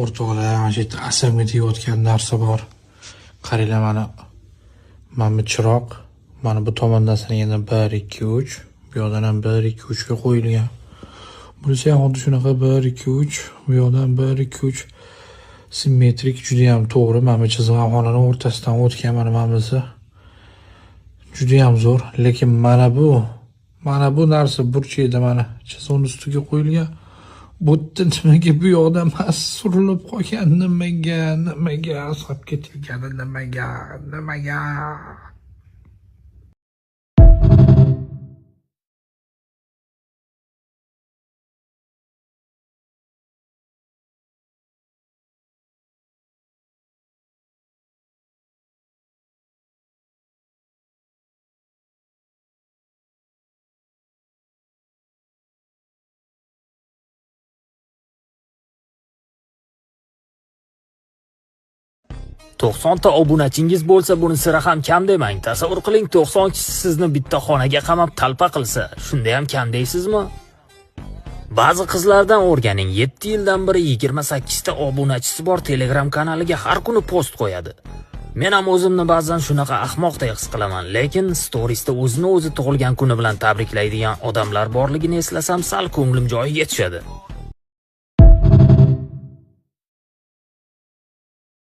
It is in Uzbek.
O'rtoqlar, mana shu yerda asamga tegayotgan narsa bor. Qaranglar, mana bu chiroq, mana bu tomondan sanaganda 1 2 3, bu yoqdan ham 1 2 3 ga qo'yilgan. Bunisi ham xuddi shunaqa 1 2 3, bu yoqdan 1 2 3 simmetrik, juda ham to'g'ri. Mana bu chiziq ham xonani o'rtasidan o'tgan, mana bunisi. Juda ham zo'r, lekin mana bu narsa burchakda mana chiziqning ustiga qo'yilgan. Bu yerda nimaga bu yoqda emas, surilib qolgan, nimaga asabga tegadi, nimaga? 90 ta obunachingiz bo'lsa, buni sira ham kam demang. Tasavvur qiling, 90 kishi sizni bitta xonaga qamab talpa qilsa, shunda ham kam deysizmi? Ba'zi qizlardan o'rganing. 7 yildan beri 28 ta obunachisi bor Telegram kanaliga har kuni post qo'yadi. Men ham o'zimni ba'zan shunaqa ahmoqday his qilaman, lekin storiesda o'zini o'zi tug'ilgan kuni bilan tabriklaydigan odamlar borligini eslasam, sal ko'nglim joyiga tushadi.